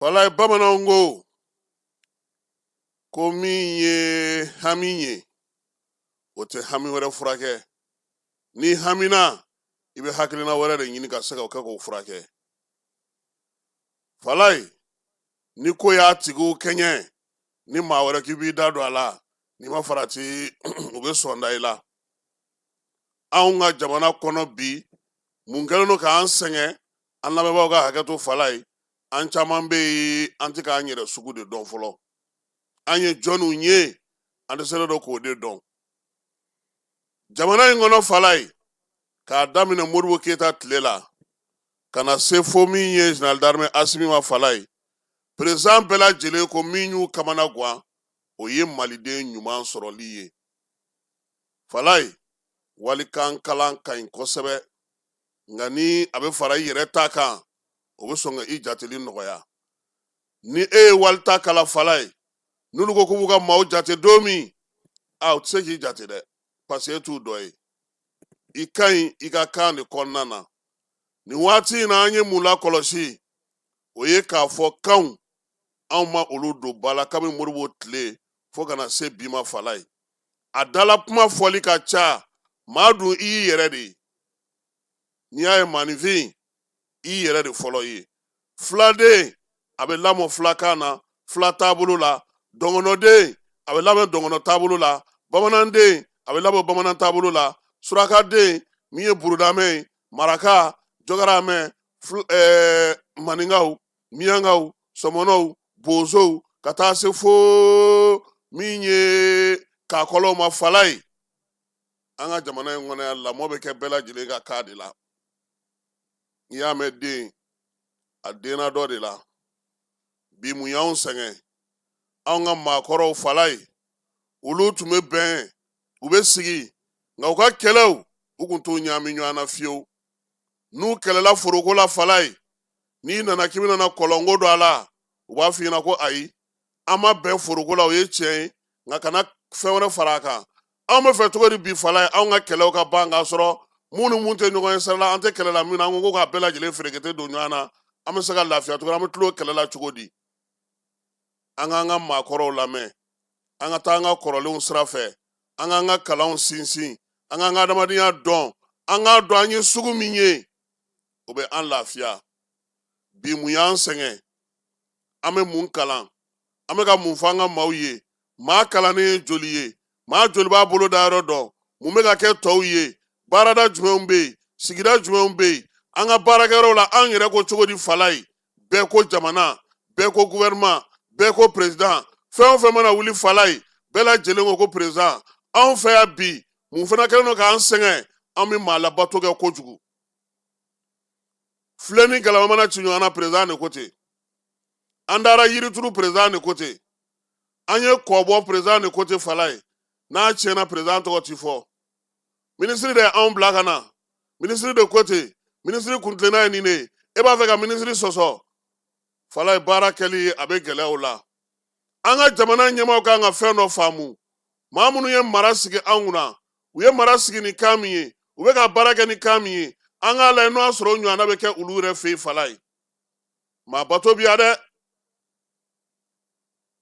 Walayi, bamananw ko min ye hami ye, o tɛ hami wɛrɛ furakɛ. N'i hamina, i bɛ hakilina wɛrɛ de ɲini ka se ka o kɛ k'o furakɛ. Falayi, ni ko y'a tigiw kɛɲɛ, ni maa wɛrɛ k'i b'i da don a la, n'i ma farati, u bɛ sɔn da i la. Anw ka jamana kɔnɔ bi, mun kɛlen don k'an sɛgɛn? An lamɛnbaaw ka hakɛ to. Falayi, an caman bɛ yen, an tɛ k'an yɛrɛ sugu de dɔn fɔlɔ. An ye jɔnniw ye, an dɛsɛlen don k'o de dɔn jamana in kɔnɔ. Falayi, k'a daminɛ Modibo Keyita tile la ka na se fo min ye général d'armée Asimi ma, Falayi, président bɛɛ lajɛlen ko min y'u kamana gan, o ye maliden ɲuman sɔrɔli ye. Falayi, walikan kalan ka ɲi kosɛbɛ, nka ni a bɛ fara i yɛrɛ ta kan, o bɛ sɔn ka i jateli nɔgɔya. Ni e ye walita kalan, Falayi, n'olu ko k'u b'u ka maaw jate don min, a u tɛ se k'i jate dɛ, parce que e t'u dɔ ye. I ka ɲi i ka kan de kɔnɔna na. Nin waati in na, an ye mun lakɔlɔsi? O ye k'a fɔ kanw, anw ma olu don ba la kabini Modibo tile fo ka na se bi ma. Falayi, a dala kuma fɔli ka ca. Maa dun, i y'i yɛrɛ de ye. N'i y'a ye maaninfin, i yɛrɛ de fɔlɔ ye. Filaden, a bɛ lamɔ filakan na, fila taabolo la. Dɔngɔnɔden, a bɛ lamɔ dɔngɔnɔ taabolo la. Bamananden, a bɛ lamɔ bamanan taabolo la. Surakaden, min ye burudamɛ ye, maraka, jɔkaramɛ, maninkaw, miyankaw, sɔmɔnɔw, bozow, ka taa se fo min ye kakɔlɔw ma. Falayi, an ka jamana in kɔnɔ yan, lamɔ bɛ kɛ bɛɛ lajɛlen ka kan de la. N'i y'a mɛn den, a denna dɔ de la. Bi, mun y'anw sɛgɛn? Anw ka maakɔrɔw, Falayi, olu tun bɛ bɛn, u bɛ sigi, nka u ka kɛlɛw, u kun t'u ɲaami ɲɔgɔn na fiyewu. N'u kɛlɛla foroko la, Falayi, n'i nana k'i bɛna kɔlɔnko don a la, u b'a f'i ɲɛna ko ayi, an ma bɛn foroko la, o ye tiɲɛ ye, nka kana fɛn wɛrɛ fara a kan. Anw bɛ fɛ cogo di bi, Falayi, anw ka kɛlɛw ka ban k'a sɔrɔ mun ni mun tɛ ɲɔgɔn ye sira la, an tɛ kɛlɛ la min na, an ko k'a bɛɛ lajɛlen ferekete don ɲɔgɔn na, an bɛ se ka lafiya cogo di, an bɛ tulo kɛlɛ la cogo di? An k'an ka maakɔrɔw lamɛn, an ka taa an ka kɔrɔlenw sira fɛ, an k'an ka kalanw sinsin, an k'an ka adamadenya dɔn, an k'a dɔn an ye sugu min ye, o bɛ an lafiya. Bi, mun y'an sɛgɛn? An bɛ mun kalan? An bɛ ka mun fɔ an ka maaw ye? Maa kalannen ye joli ye? Maa joli b'a bolo da yɔrɔ dɔn? Mun bɛ ka kɛ tɔw ye? Baarada jumɛnw bɛ yen? Sigida jumɛnw bɛ yen? An ka baarakɛyɔrɔw la, an yɛrɛ ko cogo di? Falayi, bɛɛ ko jamana, bɛɛ ko gouvernement, bɛɛ ko président. Fɛn o fɛn mana wuli, Falayi, bɛɛ lajɛlen ko ko président. Anw fɛ yan bi, mun fana kɛlen don k'an sɛgɛn? An bɛ maa labato kɛ kojugu. Filɛ ni galama mana ci ɲɔgɔn na, président de ko ten. An taara yirituru, président de ko ten. An ye kɔ bɔ, président de ko ten. Falayi, n'a tiɲɛna, président tɔgɔ ti fɔ. Minisiri de ye anw bila ka na, minisiri de ko ten, minisiri kuntilenna ye nin de ye. E b'a fɛ ka minisiri sɔsɔ? Falayi, baara kɛli a bɛ gɛlɛya o la. An ka jamana ɲɛmaaw kan ka fɛn dɔ faamu. Maa minnu ye mara sigi an kunna, u ye mara sigi ni kan min ye, u bɛ ka baara kɛ ni kan min ye, an k'a lajɛ n'o y'a sɔrɔ o ɲɔgɔnna bɛ kɛ olu yɛrɛ fɛ yen. Falayi, maa bato bi yan dɛ.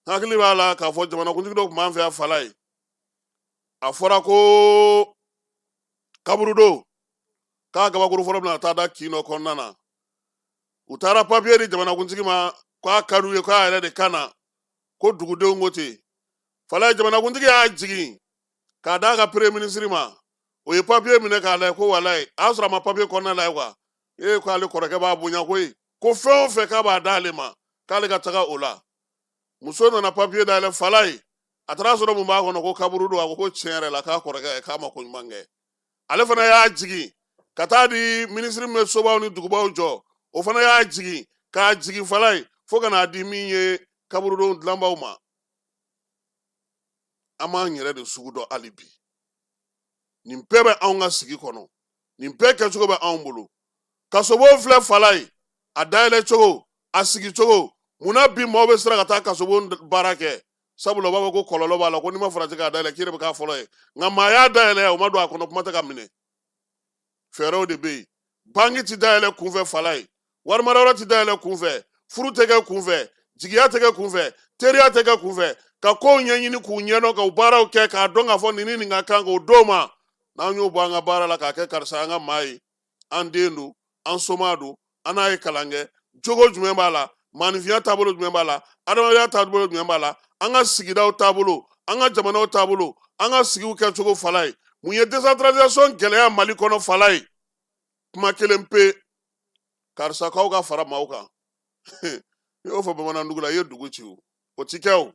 Hakili b'a la k'a fɔ jamanakuntigi dɔ tun b'an fɛ yan, Falayi, a fɔra ko kaburudo k'a gabakuru fɔlɔ bɛna taa da kin dɔ kɔnɔna na. U taara papiye di jamanakuntigi ma k'a ka d'u ye k'a yɛrɛ de ka na, ko dugudenw ko ten. Falayi, jamanakuntigi y'a jigin k'a d'a ka premier ministre ma. O ye papiye minɛ k'a lajɛ ko walayi, a y'a sɔrɔ a ma papiye kɔnɔna lajɛ kuwa. Ee, k'ale kɔrɔkɛ b'a bonya koyi, ko fɛn o fɛn k'a b'a d'ale ma, k'ale ka taga o la. Muso nana papiye dayɛlɛ, Falayi, a taara sɔrɔ mun b'a kɔnɔ? Ko kaburu don. A ko ko tiɲɛ yɛrɛ la, k'a kɔrɔkɛ k'a ma ko ɲuman kɛ. Ale fana y'a jigin ka taa di minisiri min bɛ sobaw ni dugubaw jɔ, o fana y'a jigin k'a jigin, Falayi, fo ka n'a di min ye kaburudenw dilanbaw ma. An b'an yɛrɛ de sugu dɔn hali bi. Nin bɛɛ bɛ anw ka sigi kɔnɔ, nin bɛɛ kɛcogo bɛ anw bolo. Kasobon filɛ, Falayi, a dayɛlɛ cogo, a sigi cogo, munna bi maaw bɛ siran ka taa kasobon baara kɛ? Sabula u b'a fɔ ko kɔlɔlɔ b'a la, ko n'i ma farati k'a dayɛlɛ, k'i yɛrɛ bɛ k'a fɔlɔ ye. Nka maa y'a dayɛlɛ, o ma don a kɔnɔ, kuma tɛ ka minɛ. Fɛɛrɛw de bɛ yen. Banki ti dayɛlɛ kunfɛ, Falayi. Warimarayɔrɔ ti dayɛlɛ kunfɛ. Furu tɛ kɛ kunfɛ, jigiya tɛ kɛ kunfɛ, teriya tɛ kɛ kunfɛ. Ka kow ɲɛɲini k'u ɲɛdɔn, ka u baaraw kɛ k'a dɔn k'a fɔ nin ni nin ka kan k'o d'o ma. N'an y'o bɔ an ka baara la k'a kɛ karisa an ka maa ye, an den don, an soma don, an n'a ye kalan kɛ, jogo jumɛn b'a la, maaninfinya taabolo jumɛn b'a la, adamadenya taabolo jumɛn b'a la, an ka sigidaw taabolo, an ka jamanaw taabolo, an ka sigiw kɛcogo. Falaye, mun ye décentralisation gɛlɛya Mali kɔnɔ? Falaye, kuma kelen pe, karisa k'aw ka fara maaw kan. I y'o fɔ bamanan dugu la, i ye dugu ci. O o ti kɛ. O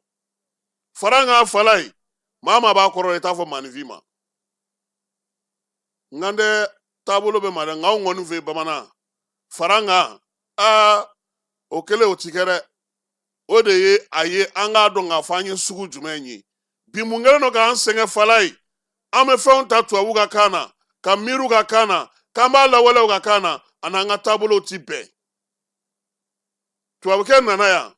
fara n kan, Falaye, maa maa b'a kɔrɔ, i t'a fɔ maaninfin ma. N kan tɛ taabolo bɛ ma dɛ, nka anw kɔni fɛ yen bamanan, fara n kan, aa, o kelen o ti kɛ dɛ. O de ye a ye an k'a dɔn k'a fɔ an ye sugu jumɛn ye bi. Mun kɛlen don k'an sɛgɛn, Falaye? An bɛ fɛnw ta tubabu ka kan na, ka miiriw ka kan na, k'an b'a lawalew ka kan na, a n'an ka taabolow ti bɛn. Tubabukɛ nana yan,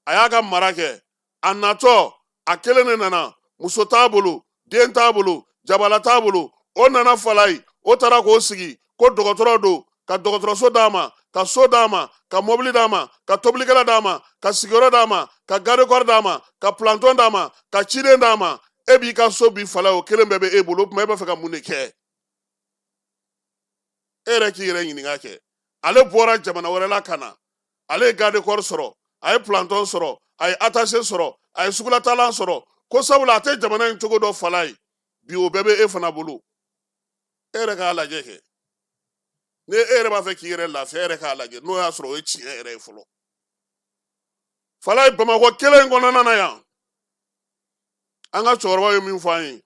a y'a ka mara kɛ. A natɔ, a kelen de nana, muso t'a bolo, den t'a bolo, jabala t'a bolo. O nana, Falaye, o taara k'o sigi ko dɔgɔtɔrɔ don, ka dɔgɔtɔrɔso d'a ma, ka so d'a ma, ka mɔbili d'a ma, ka tobilikɛla d'a ma, ka sigiyɔrɔ d'a ma, ka garde-corps d'a ma, ka planton d'a ma, ka ciden d'a ma. E b'i ka so bi, Falaye, o kelen bɛɛ bɛ e bolo. O tuma e b'a fɛ ka mun de kɛ? E yɛrɛ k'i yɛrɛ ɲininka kɛ. Ale bɔra jamana wɛrɛ la ka na, ale ye garde corps sɔrɔ, a ye planton sɔrɔ, a ye attaché sɔrɔ, a ye sugulatalan sɔrɔ, ko sabula a tɛ jamana in cogo dɔn. Falaye, bi o bɛɛ bɛ e fana bolo. E yɛrɛ k'a lajɛ kɛ. Ni e yɛrɛ b'a fɛ k'i yɛrɛ lafiya, e yɛrɛ k'a lajɛ n'o y'a sɔrɔ o ye tiɲɛ yɛrɛ ye fɔlɔ. Falaye, Bamakɔ kelen in kɔnɔna na yan, an ka cɛkɔrɔbaw ye min fɔ an ye,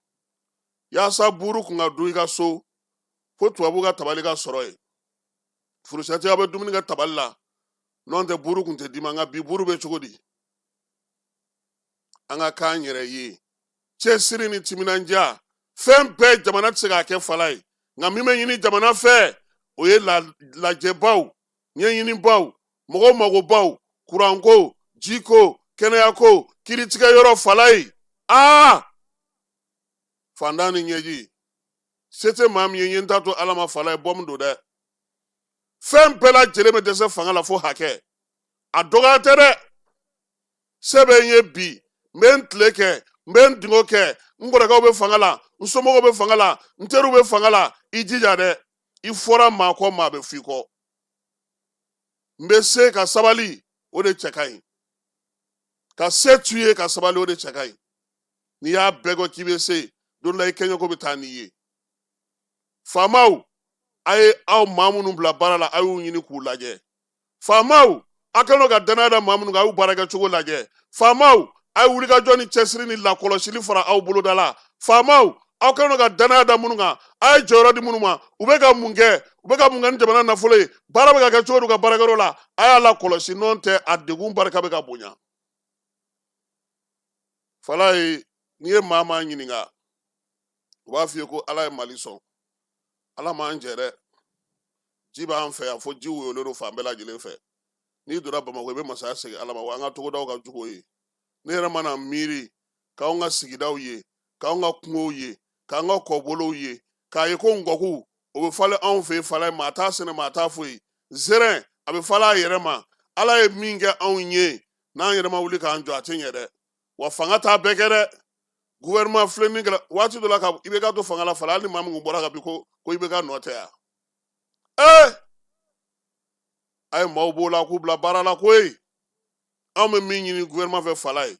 yaasa buru kun ka dun i ka so, fo tubabu ka tabali ka sɔrɔ yen. Furusɛti, aw bɛ dumuni kɛ tabali la, n'o tɛ buru kun tɛ d'i ma. Nka bi buru bɛ cogo di? An ka k'an yɛrɛ ye, cɛsiri ni timinandiya, fɛn bɛɛ jamana tɛ se k'a kɛ, Falaye. Nka min bɛ ɲini jamana fɛ, o ye lajɛbaw, ɲɛɲinibaw, mɔgɔw magobaw, kuranko, jiko, kɛnɛyako, kiritigɛ yɔrɔ. Falaye, aa, fantan ni ɲɛji, se tɛ maa min ye, n ye n ta to Ala ma. Falaye, bɔmu don dɛ. Fɛn bɛɛ lajɛlen bɛ dɛsɛ fanga la fo hakɛ, a dɔgɔya tɛ dɛ. Se bɛ n ye bi, n bɛ n tile kɛ, n bɛ n dingo kɛ, n kɔrɔkɛw bɛ fanga la, n somɔgɔw bɛ fanga la, n teriw bɛ fanga la. I jija dɛ, i fɔra maa kɔ, maa bɛ f'i kɔ. N bɛ se ka sabali, o de cɛ ka ɲi. Ka se t'u ye ka sabali, o de cɛ ka ɲi. N'i y'a bɛɛ kɔ k'i bɛ se, don dɔ la i kɛɲɛko bɛ taa n'i ye. Faamaw, a ye aw maa minnu bila baara la, a y'u ɲini k'u lajɛ. Faamaw, a kɛlen don ka danaya da maa minnu kan, a y'u baarakɛcogo lajɛ. Faamaw, a ye wulikajɔ ni cɛsiri ni lakɔlɔsili fara aw boloda la. Faamaw, aw kɛlen don ka danaya da minnu kan, a ye jɔyɔrɔ di minnu ma, u bɛ ka mun kɛ? U bɛ ka mun kɛ ni jamana nafolo ye? Baara bɛ ka kɛ cogo di u ka baarakɛyɔrɔ la? A y'a lakɔlɔsi, n'o tɛ a degun barika bɛ ka bonya. Falaye, n'i ye maa maa ɲininka, u b'a f'i ye ko Ala ye Mali sɔn. Ala m'an jɛ dɛ. Ji b'an fɛ yan fo ji woyolen don fan bɛɛ lajɛlen fɛ. N'i donna Bamakɔ, i bɛ masaya segin Ala ma. Wa an ka togodaw ka jugu o ye. Ne yɛrɛ mana miiri k'anw ka sigidaw ye, k'anw ka kungow ye, k'an ka kɔbolow ye, k'a ye ko ngɔku o bɛ falen anw fɛ yen, Falaye, maa t'a sɛnɛ, maa t'a foyi. Zɛrɛn a bɛ falen a yɛrɛ ma. Ala ye min kɛ anw ye, n'an yɛrɛ ma wuli k'an jɔ, a tɛ ɲɛ dɛ. Wa fanga t'a bɛɛ kɛ dɛ. Gouvernement filɛ min kɛra waati dɔ la ka IBK to fanga la, Falaye, hali ni maa min kun bɔra ka bin ko IBK nɔ tɛ yan. Ee, a ye maaw b'o la k'u bila baara la koyi. Anw bɛ min ɲini gouvernement fɛ, Falaye,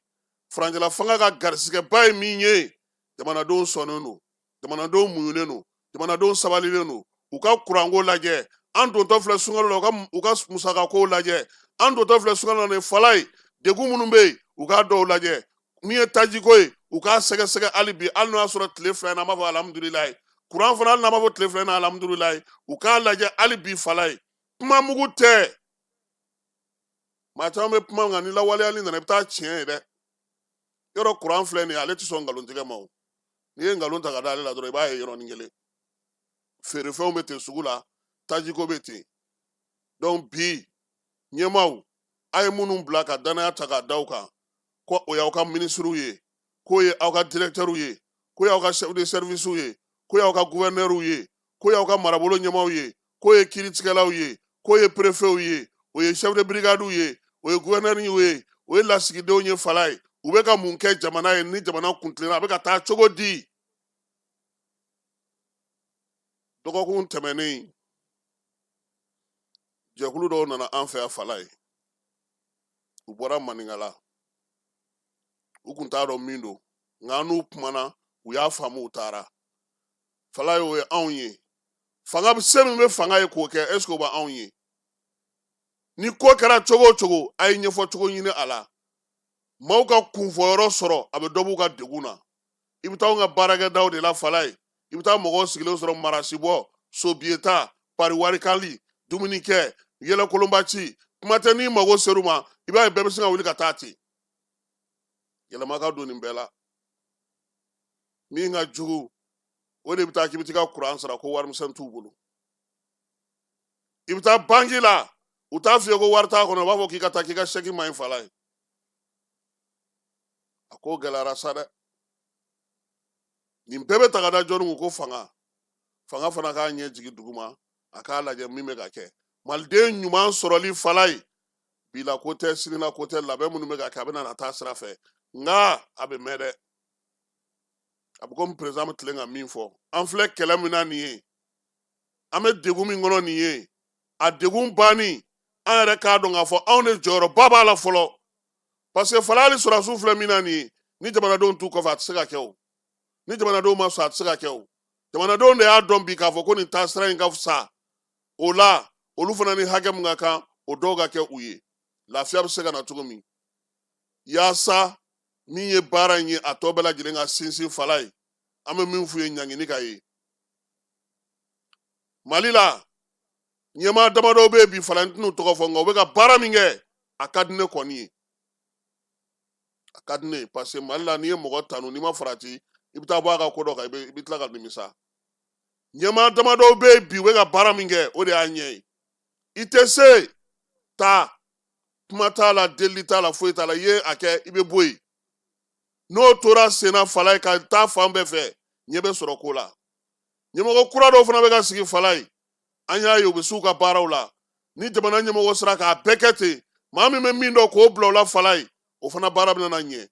furancɛla fanga ka garisigɛba ye min ye, jamanadenw sɔnnen don, jamanadenw muɲunen don, jamanadenw sabalilen don. U ka kuranko lajɛ, an dontɔ filɛ sunkalo la, u ka musakako lajɛ, an dontɔ filɛ sunkalo la nin, Falaye, degun minnu bɛ yen, u k'a dɔw lajɛ. Min ye tajiko ye, u k'a sɛgɛsɛgɛ hali bi. Hali n'o y'a sɔrɔ tile 2 in na, an b'a fɔ alhamdulilayi. Kuran fana, hali n'an b'a fɔ tile 2 in na alhamdulilayi, u k'a lajɛ hali bi. Falaye, kuma mugu tɛ. Maa caman bɛ kuma, nka ni lawaleyali nana, i bɛ taa tiɲɛ ye dɛ. Yɔrɔ kuran filɛ nin ye, ale tɛ sɔn nkalontigɛ ma. O n'i ye nkalon ta ka da ale la dɔrɔn, i b'a ye yɔrɔnin kelen. Feerefɛnw bɛ ten sugu la, tajiko bɛ ten. Donc bi ɲɛmaaw, a ye minnu bila ka danaya ta k'a da u kan ko o y'aw ka minisiriw ye, k'o ye aw ka directeurs ye, k'o y'aw ka chef de service ye, k'o y'aw ka gouverneurs ye, k'o y'aw ka marabolo ɲɛmaaw ye, k'o ye kiiritigɛlaw ye, k'o ye préfets ye, o ye chef de brigade ye, o ye guvɛnɛriw ye, o ye lasigidenw ye Falaye. U bɛ ka mun kɛ jamana ye ni jamana kuntilenna a bɛ ka taa cogo di? Dɔgɔkun tɛmɛnen, jɛkulu dɔw nana an fɛ yan Falaye. U bɔra Maninkala, u kun t'a dɔn min don, nka an n'u kumana, u y'a faamu, u taara. Falaye, o ye anw ye. Fanga bɛ se min bɛ fanga ye k'o kɛ, est ce que o bɛ anw ye? Ni ko kɛra cogo o cogo, a ye ɲɛfɔ cogo ɲini a la, maaw ka kunfɔyɔrɔ sɔrɔ, a bɛ dɔ b'u ka degun na. I bɛ taa anw ka baarakɛdaw de la Falaye, i bɛ taa mɔgɔw sigilen sɔrɔ marasibɔ, sobiyeta, pari warikali, dumunikɛ, yɛlɛkolonba ci, kuma tɛ. N'i mago ser'u ma, i b'a ye bɛɛ bɛ sin ka wuli ka taa ten. Yɛlɛma ka don nin bɛɛ la. Min ka jugu, o de bɛ taa k'i bɛ t'i ka kuran sara, ko warimisɛn t'u bolo. I bɛ taa banki la, u t'a f'i ye ko wari t'a kɔnɔ, u b'a fɔ k'i ka taa, k'i ka sɛki man ɲi. Falaye, a ko gɛlɛyara sa dɛ. Nin bɛɛ bɛ ta ka da jɔnni kun? Ko fanga. Fanga fana k'a ɲɛ jigin duguma, a k'a lajɛ min bɛ ka kɛ. Maliden ɲuman sɔrɔli Falaye, bi la ko tɛ, sini la ko tɛ. Labɛn minnu bɛ ka kɛ, a bɛ na taa sira fɛ, nka a bɛ mɛn dɛ. A bɛ komi président bɛ tilen ka min fɔ: an filɛ kɛlɛ min na nin ye, an bɛ degun min kɔnɔ nin ye, a degun banni, an yɛrɛ k'a dɔn k'a fɔ anw de jɔyɔrɔba b'a la fɔlɔ, parce que Falaye, hali sɔrɔdasiw filɛ min na nin ye, ni jamanadenw t'u kɔfɛ, a tɛ se ka kɛ o. Ni jamanadenw ma sɔn, a tɛ se ka kɛ o. Jamanadenw de y'a dɔn bi k'a fɔ ko nin taasira in ka fisa o la. Olu fana ni hakɛ min ka kan, o dɔw ka kɛ u ye, lafiya bɛ se ka na cogo min, yaasa min ye baara in ye, a tɔ bɛɛ lajɛlen ka sinsin. Falaye, an bɛ min f'u ye, ɲangini ka ye Mali la. Ɲɛmaa damadɔw bɛ yen bi Falaye, n tɛn'u tɔgɔ fɔ, nka u bɛ ka baara min kɛ, a ka di ne kɔni ye, a ka di ne ye, parce que Mali la, n'i ye mɔgɔ tanu, n'i ma farati, i bɛ taa bɔ a ka ko dɔ kan, i bɛ tila ka nimisa. Ɲɛmaa damadɔw bɛ yen bi, u bɛ ka baara min kɛ, o de y'a ɲɛ ye. I tɛ se taa, kuma t'a la, delili t'a la, foyi t'a la. I ye a kɛ, i bɛ bɔ yen. N'o tora senna Falaye, ka taa fan bɛɛ fɛ, ɲɛ bɛ sɔrɔ ko la. Ɲɛmɔgɔ kura dɔw fana bɛ ka sigi Falaye, an y'a ye u bɛ s'u ka baaraw la. Ni jamana ɲɛmɔgɔ sera k'a bɛɛ kɛ ten, maa min bɛ min dɔn k'o bila o la Falaye, o fana baara bɛna na ɲɛ.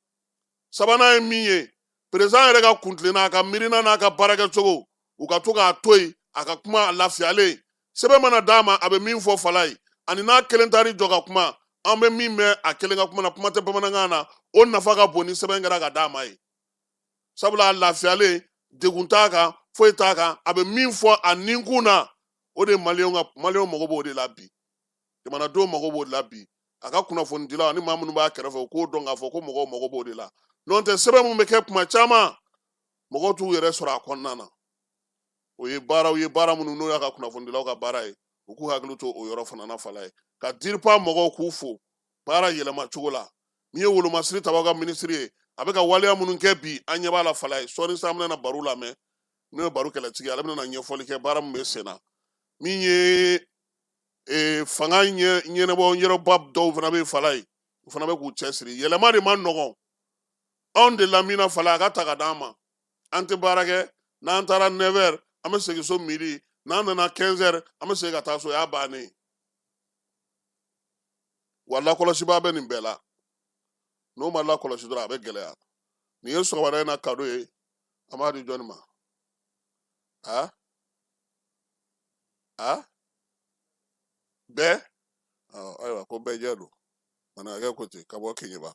Sabanan ye min ye, président yɛrɛ ka kuntilenna, a ka miirina n'a ka baarakɛcogo, u ka to k'a to yen, a ka kuma a lafiyalen. Sɛbɛn mana d'a ma, a bɛ min fɔ Falaye, ani n'a kelen taar'i jɔ ka kuma, an bɛ min mɛn a kelen ka kuma na, kuma tɛ bamanankan na, o nafa ka bon ni sɛbɛn kɛra ka d'a ma ye. Sabula a lafiyalen, degun t'a kan, foyi t'a kan, a bɛ min fɔ a ninkun na, o de maliyɛnw mago b'o de la bi, jamanadenw mago b'o de la bi. A ka kunnafonidilaw ani maa minnu b'a kɛrɛfɛ, u k'o dɔn k'a fɔ ko mɔgɔw mago b'o de la. N'o tɛ, sɛbɛn min bɛ kɛ kuma caman, mɔgɔw t'u yɛrɛ sɔrɔ a kɔnɔna na. O ye baaraw ye, baara minnu n'o y'a ka kunnafonidilaw ka baara ye, u k'u hakili to o yɔrɔ fana na Falaye. Ka DIRPA mɔgɔw k'u fo baara yɛlɛma cogo la. Min ye wolomasiri tabaw ka minisiri ye, a bɛ ka waleya minnu kɛ bi, an ɲɛ b'a la Falaye. Sɔɔni sisan, an bɛna baro lamɛn, n'o ye baro kɛlɛtigi ye, ale bɛna ɲɛfɔli kɛ baara min bɛ sen na. Min ye fanga ɲɛnabɔ yɔrɔba dɔw fana bɛ Falaye, u fana bɛ k'u cɛsiri. Yɛlɛma de ma nɔgɔn anw de la min na Falaye, a ka ta ka d'an ma. An tɛ baara kɛ, n'an taara 9 heures, an bɛ segin so midi, n'an nana 15 heures, an bɛ segin ka taa so, o y'a bannen ye. Wa lakɔlɔsibaa bɛ nin bɛɛ la. N'o ma lakɔlɔsi dɔrɔn, a bɛ gɛlɛya. Nin ye sɔgɔmada in na kado ye, an b'a di jɔnni ma? A a bɛɛ, ayiwa, ko bɛɛ jɛ don, manakɛ ko ten ka bɔ Keɲeba.